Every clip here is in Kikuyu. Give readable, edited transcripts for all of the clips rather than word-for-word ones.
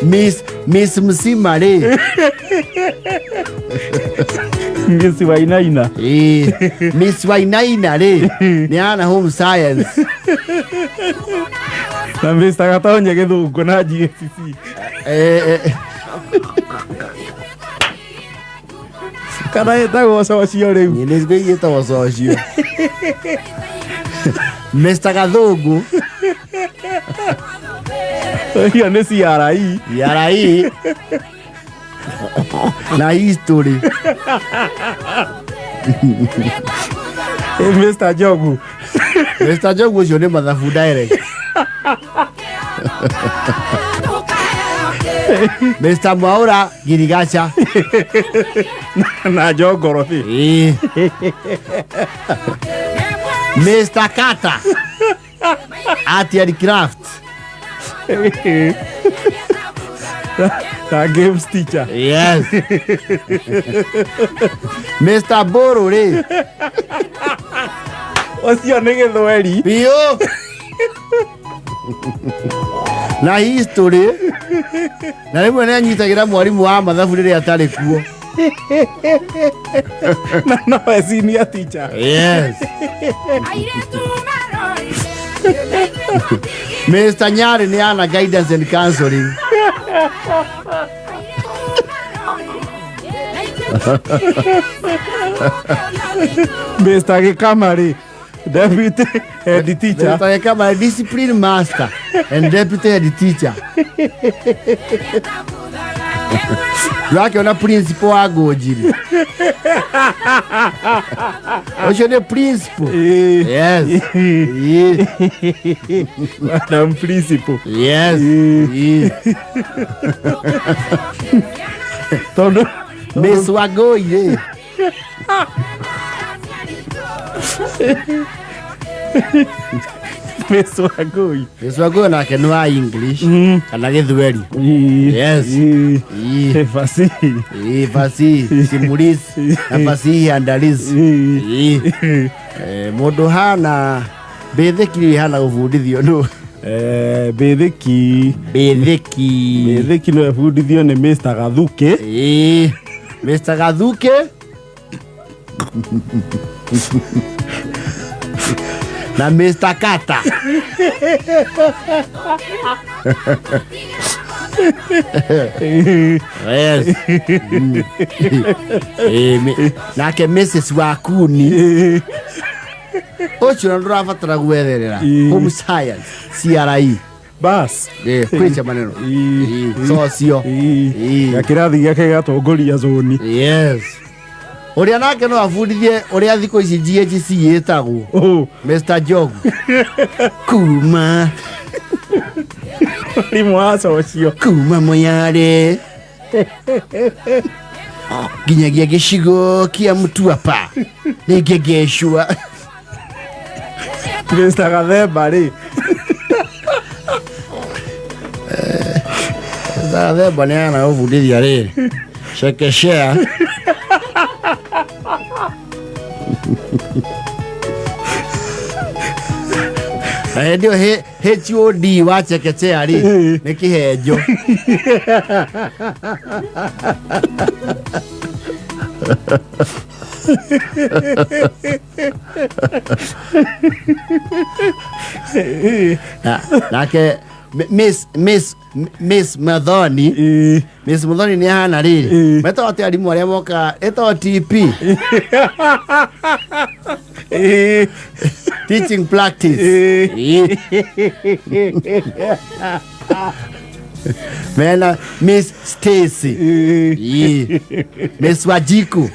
Miss Msima rĩ. Miss Wainaina. Ĩĩ. Miss Wainaina rĩ nĩ ana home science. Na Mr. Gatonye gĩthũngũ na GACC. Eh, eh, Kana ĩtagwo cocio rĩu. Nĩ nĩ ĩtagwo cocio. Mr. Gathũngũ. Hiyo nĩ CRE. CRE. Na history. Mr. Njogu. Mr. Njogu ũcio nĩ mathabu direct. Mr. Mwaura Girigacha. Na njongorobi. Ĩĩ. Mr. Kata. Art and craft. Na games teacher. Yes. Mr. Boro rĩ. Ũcio nĩ gĩthweri. Biũ. Na history. Na rĩmwe nĩ anyitagĩra mwarimũ wa mathabu rĩrĩa atarĩ kuo. Na nowe senior teacher. Yes. Mr. Nyari nĩ ana guidance and counseling. Mr. Gĩkama rĩ. Deputy head teacher. Mr. Gĩkama discipline master and deputy head teacher. Ndũrakĩona principal wa Ngũnjiri. Ũcio nĩ principal. Ĩĩ. Yes. Ĩĩ. Madam principal. Yes. Ĩĩ. Ĩĩ. Tondũ Miss Wangũi rĩ. Miss Wangũi. Miss Wangũi nake nĩ wa English kana Gĩthweri. Yes. Ĩĩ. Ĩĩ. Fasihi. Ĩĩ, fasihi simulizi na fasihi andalizi. Ĩĩ. Ĩĩ. Mũndũ hana mbĩthĩki rĩ hana gũbundithio nũ? Mbĩthĩki. Mbĩthĩki. Mbĩthĩki no ĩbundithio nĩ Mr. Gathukĩ. Ĩĩ. Mr. Gathukĩ. Na Mr. Kata. Yes. Ĩĩ, nake Mrs. Wakuni ũcio na ndũrabatara gwetherera. Ĩĩ. Home science CRE. Bas. Ĩĩ, kwĩcha maneno. Ĩĩ. Ĩĩ, socio. Ĩĩ. Ĩĩ. Na kĩrathi gĩake gĩgatongoria zoni. Yes. Ũrĩa nake no abundithie ũrĩa thikũ ici GHC ĩtagwo. Oh, Mr. Njogu. Kuma mwarimũ wa cocio. Kuma Moyale nginyagia gĩcigo kĩa Mtwapa nĩ ngegecua. Mr. Gathemba rĩ. Gathemba nĩ ana gũbundithia rĩrĩ chekechea. Na hĩndĩ ĩyo HOD wa chekechea rĩ nĩ kĩhenjo. Nake Miss Muthoni. Ĩĩ. Miss Muthoni nĩ ahana rĩrĩ. Ĩĩ. Metagwo atĩ arimũ arĩa mokaga ĩtagwo TP. Ĩĩ. Teaching practice. Ĩĩ. Ĩĩ. Mena Miss Stacy. Ĩĩ. Ĩĩ. Miss Wajiku.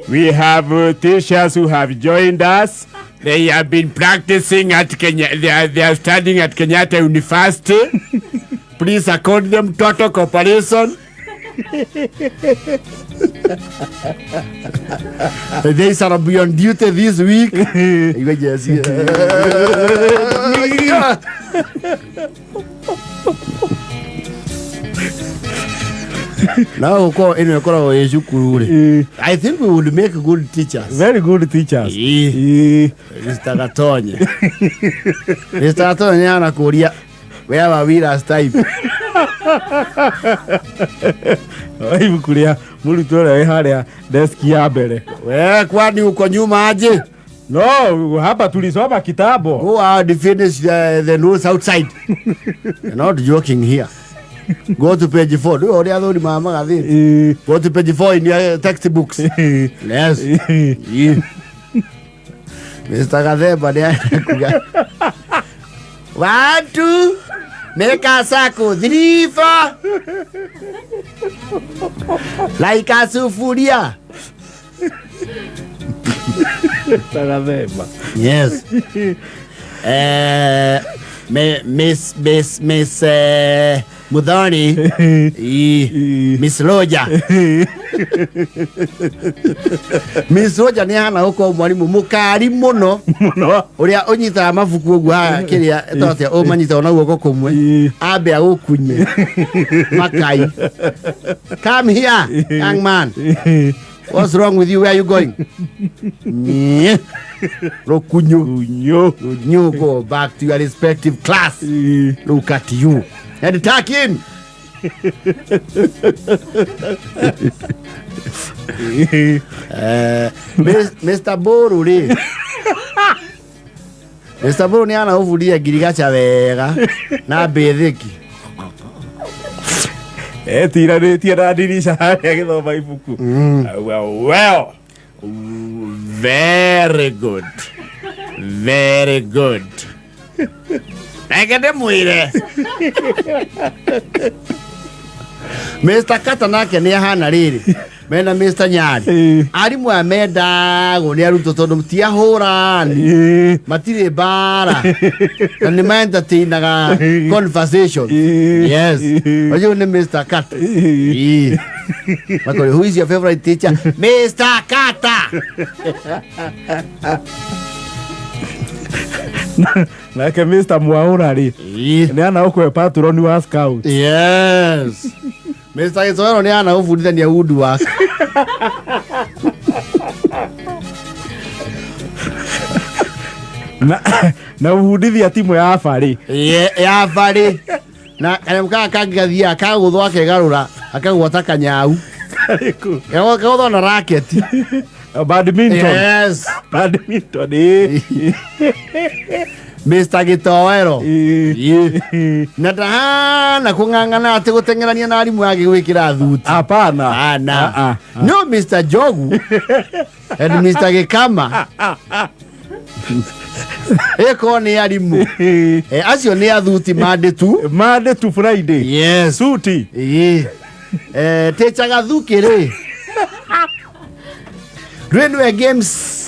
We have teachers who have joined us. They have been practicing at Kenya. They are studying at Kenyatta University. Please accord them total cooperation. They shall be on duty this week. Igwe Jesse. Na gũkorwo ĩno ĩkoragwo ĩ cukuru rĩ. Ĩĩ. I think we would make good teachers. Very good teachers. Ĩĩ. Ĩĩ. Mr. Gatonye. Mr. Gatonye nĩ anakũria Where were we last time? Ibuku rĩa mũrutwo ũrĩa wĩ harĩa deski ya mbere. We kwani uko nyuma aje? No, hapa tulisoma kitambo. Go out, finish the notes outside. You're not joking here. Go to page 4. Do all the other mama gatheti. Go to page 4 in your textbooks. Yes. Yeah. Mr. Gathemba nĩ arekuga. 1 2 make a circle 3 4 like a sufuria. Mr. Gathemba. Yes. Miss Muthoni. Miss Roja. Miss Roja nĩ ahana gũkorwo mwarimũ mũkari mũno. Mũno. Ũrĩa ũnyitaga mabuku ũguo haha kĩrĩa ĩtagwo atĩa, ũmanyitaga na guoko kũmwe. Ambe agũkunye makai. Come here, young man. What's wrong with you? Where are you going? Nye. Rũkunyu. Kunyo. You go back to your respective class. Look at you. And tuck in. Mr. Boru rĩ. Mr. Boru nĩ ana ũbundithia ngirigaca wega na mbĩthĩki. Etiranĩtie na ndirica harĩa agĩthoma ibuku. Well, Very good. Very good. Reke ndĩmwĩre. Mr. Kata nake nĩ ahana rĩrĩ mena Mr. Nyari. Arimũ aya mendagwo nĩ arutwo tondũ ti ahũrani, matirĩ mbara na nĩ ma-entertainaga conversation. Yes. Ũcio nĩ Mr. Kata. Makori, who is your favorite teacher? Mr. Kata. Nake Mr. Mwaura rĩ, nĩ ana ũkwe patron wa scout. Yes. Mr. Gĩtoero nĩ ana gũbundithania woodwork. Na ũbundithia timu ya barĩ. Ya barĩ. Na kanyamũ kaka kangĩ gathiaga kagũthwo akegarũra akagwata kanyau. Karĩkũ? Kagũthwo na racket. Badminton. Yes. Badminton. Mr. Gĩtoero. Na ndahana kũng'ang'ana atĩ gũteng'erania na arimũ angĩ gwĩkĩra thuti. Hapana. Ana. Ah, ah. No Mr. Jogu and Mr. Gĩkama. Ĩkorwo nĩ arimũ. Acio nĩ athuti Monday tu. Monday to Friday. Yes. Suti. Ĩĩ. Teacher Gathuki rĩ. Rĩ nĩwe games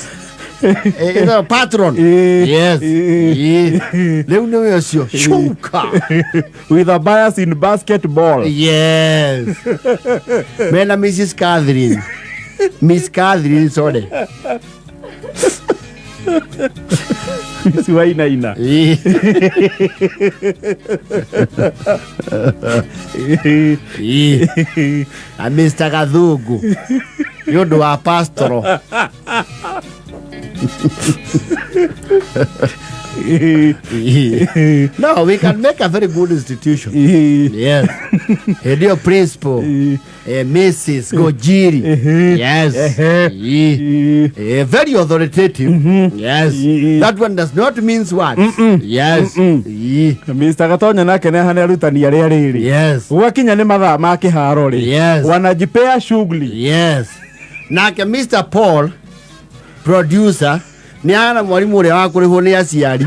ĩtagwo patron. Yes. Ĩĩ. Rĩu nĩwe ũcio. Shuka. With a bias in basketball. Yes. Mena Mrs. Catherine. Miss Catherine, sorry. Miss Wainaina. Ĩĩ. Ĩĩ. Na Mr. Gathungu. Nĩ ũndũ wa pastoral. Ĩĩ. No, we can make a very good institution. Yes. Hĩndĩ ĩyo principal, Mrs. Gojiri. Yes. Ĩĩ. Very authoritative. Yes. That one does not mean words. Yes. Ĩĩ. Mr. Gatonya nake nĩ ahana arutani arĩa rĩrĩ. Yes. Gwakinya nĩ mathaa ma kĩharo rĩ. Yes. Wanajipea shughuli. Yes. Nake Mr. Paul, producer, nĩ ahana mwarimũ ũrĩa wa kũrĩhwo nĩ aciari.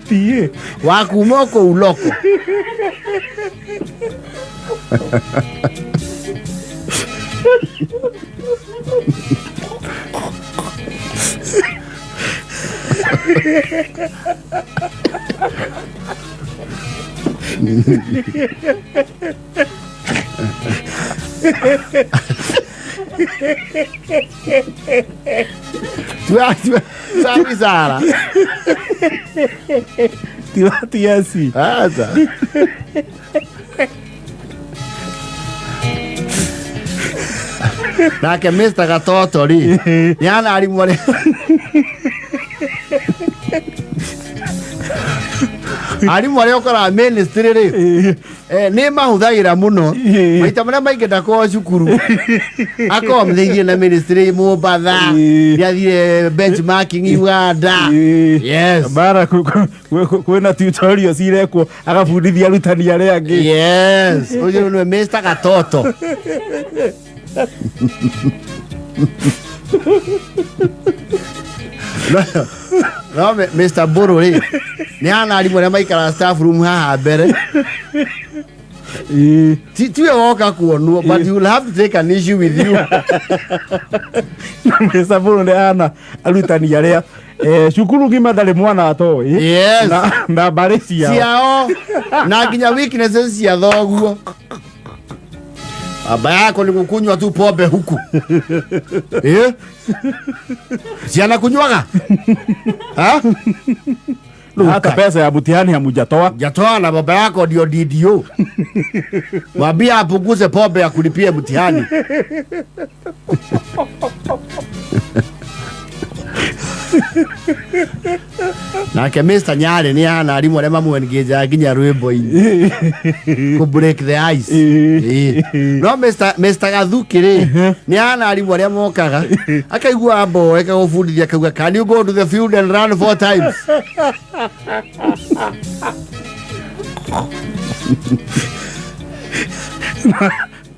PTA. Wa kuma o kũu loko. Tua wizara. Tiwa TSC. Aca. Nake Mr. Gatoto rĩ, nĩ hana arimũ arĩa arimũ arĩa ũkoraga ministry rĩ, nĩ mahũthagĩra mũno maita marĩa maingĩ ndakorwo cukuru, akorwo mthĩithie na ministry Mombatha, nĩ athire benchmarking Uganda. Yes. Bara kwĩna tutorials irekwo agabundithia arutani arĩa angĩ. Yes, ũcio nĩwe Mr. Gatoto. No Mr. Mbũrũ rĩ, nĩ hana arimũ arĩa maikaraga staff room haha mbere. Tiwe woka kuonwo, but you will have to take an issue with you. Mr. Mbũrũ nĩ hana arutani arĩa cukuru ng'ima ndarĩ mwana atoĩ. Yes. Na mbarĩ ciao. Ciao na nginya weaknesses cia thoguo. Baba yako ni kukunywa tu pombe huku, eh? Ciana kunywaga. Ha? Hata pesa ya mtihani hamujatoa. Jatoa na baba yako ndio DDO. Mwambie apunguze pombe ya kulipia mtihani. Nake Mr. Nyarĩ nĩ hana arimũ arĩa mamwengejaga nginya rwĩmbo-inĩ kũ break the ice. Ĩĩ. No Mr. Gathuki rĩ, nĩ hana arimũ arĩa mokaga akaigua mboeka gũbundithia, akauga, "Can you go to the field and run four times?"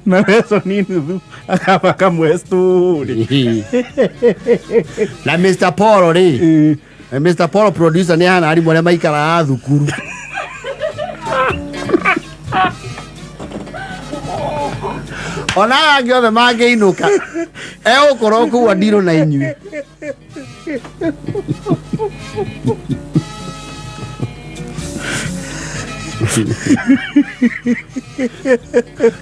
Na lesson nuthu akaba kamwe story. Na Mr. Paul rĩ, Mr. Paul producer, nĩ hana arimũ arĩa maikaraga thukuru. Ona aya angĩ othe mangĩinũka, egũkorwo kũu andirũ na inyuĩ.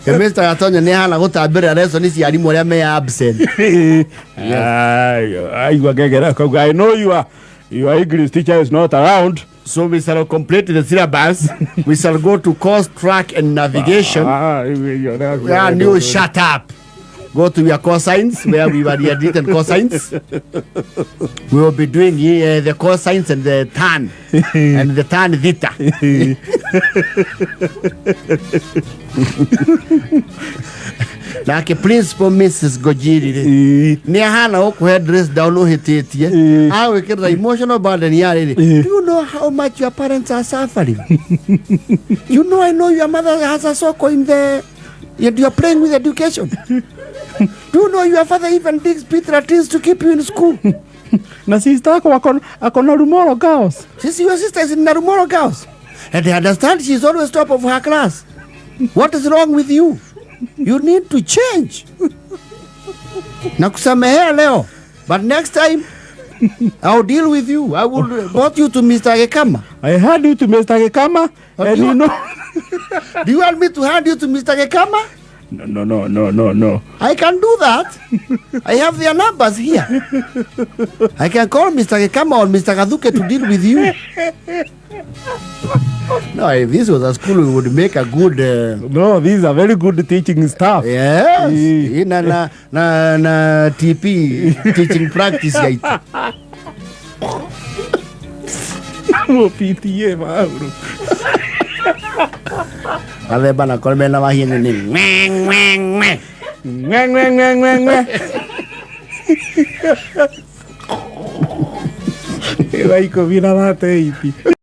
Mr. Gatonya nĩ ahana gũtambĩrĩra lesson cia arimũ arĩa me absent. Aigua ngengere akauga, "I know your English teacher is not around." So we shall complete the syllabus. We shall go to course track and navigation. Ah, rĩu Yeah, you shut up. Go to your cosines where we were written cosines. We will be doing the cosines and the tan and the tan theta. Nake principal Mrs. Gojiri rĩ, nĩ ahana gũkũhe dress down ũhĩtĩtie, agwĩkĩrĩra emotional burden ya rĩrĩ. Do you know how much your parents are suffering? You know, I know your mother has a soko in the, and you are playing with education. Do you know your father even digs pit latrines to keep you in school? Na sister ako akona Rumoro Girls. Since your sister is in Narumoro Girls and I understand she's always top of her class, what is wrong with you? You need to change. Nakusamehea leo, but next time I'll deal with you. I will report you to Mr. Gekama. I hand you to Mr. Gekama and you know. Do you want me to hand you to Mr. Gekama? No, no, no, no, no, no. I can do that. I have their numbers here. I can call Mr. Gekama or Mr. Gathuke to deal with you. No, if this was a school, we would make a good. No, these are very good teaching staff. Yes. Na TP, teaching practice yaitu. Mo PTA mauru. Athemba na korwo mena mahinya nĩ ng'we ng'we ng'we. Ngwe ngwe ngwe ngwe ngwe. Thaa 18.